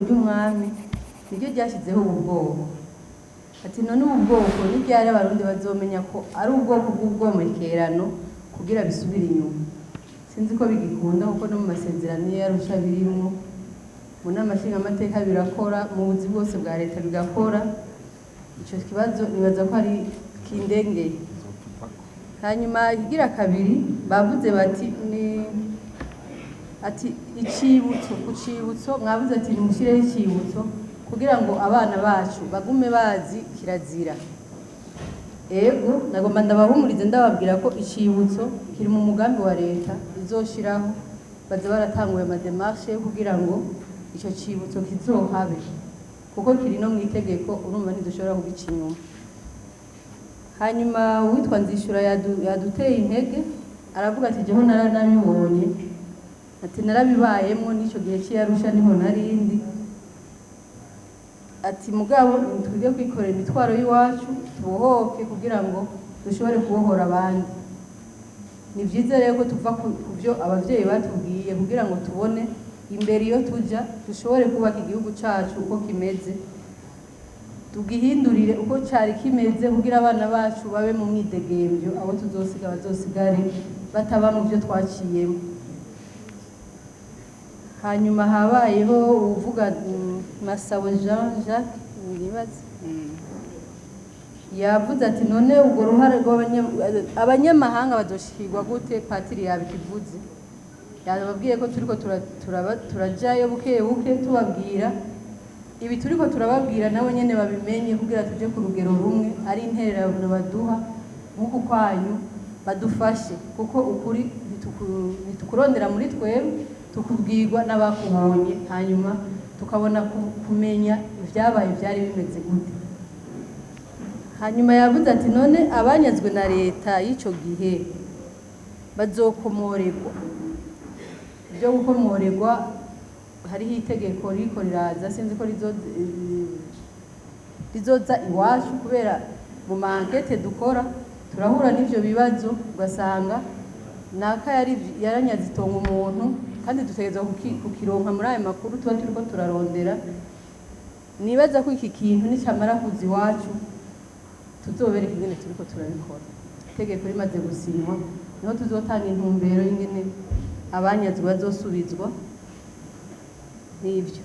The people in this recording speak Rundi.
Ry'umwami niryo ryashyizeho ubu bwoko. Ati: "None ubu bwoko ni ryari Abarundi bazomenya ko ari ubwoko bw'ubwomekerano kugira bisubire inyuma?" Sinzi ko bigikunda, kuko no mu masezerano iyo Yarusha birimwo, mu nama nshingamateka birakora, mu buzi bwose bwa leta bigakora. Ico kibazo nibaza ko ari kindengeye. Hanyuma ikigira kabiri, bavuze bati ni ati icibutso, ku cibutso mwavuze ati nimushyireho icibutso kugira ngo abana bacu bagume bazi kirazira. Ego, nagomba ndabahumurize, ndababwira ko icibutso kiri mu mugambi wa leta izoshiraho. Baza baratanguye ama démarches yo kugira ngo ico cibutso kizohabe, kuko kiri no mu itegeko. Urumva ntidushobora kugica inyuma. Hanyuma uwitwa Nzishura yaduteye intege, aravuga ati: "Jeho naranabibonye," ati: "Narabibayemwo n'ico gihe c'Iyarusha niho narindi." Ati: "Mugabo twige kwikorera imitwaro y'iwacu, tubohoke kugira ngo dushobore kubohora abandi." Ni vyiza rero ko tuva ku vyo abavyeyi batubwiye kugira ngo tubone imbere iyo tuja, dushobore kubaka igihugu cacu uko kimeze, tugihindurire uko cari kimeze, kugira abana bacu babe mu mwidegemvyo, abo tuzosiga bazosigare bataba mu vyo twaciyemo. Hanyuma habayeho uwuvuga, Masabo Jean Jacques nibaza, yavuze ati: "None urwo ruhare abanyamahanga bazoshikirwa gute?" Patiri yabikivuze, yababwiye ko turiko turajayo buke buke, tubabwira ibi turiko turababwira, nabo nyene babimenye kugira tuje ku rugero rumwe. Ari intererano baduha nk'uku kwanyu, badufashe, kuko ukuri ntitukurondera muri twebwe, tukubwirwa n'abakubonye, hanyuma tukabona kumenya ibyabaye byari bimeze gute. Hanyuma yavuze ati: "None abanyazwe na leta y'icyo gihe bazokomorerwa?" Ibyo gukomorerwa, hariho itegeko ririko riraza, sinzi ko rizoza iwacu, kubera mu ma enquêtes dukora turahura n'ivyo bibazo, ugasanga naka yari yaranyaze itongo umuntu, kandi dutegerezwa kukironka muri ayo makuru tuba turiko turarondera. Nibaza ko iki kintu nicamara kuza iwacu tuzobereka ingene turiko turabikora. Itegeko rimaze gusinywa niho tuzotanga intumbero y'ingene abanyazwe bazosubizwa n'ivyo.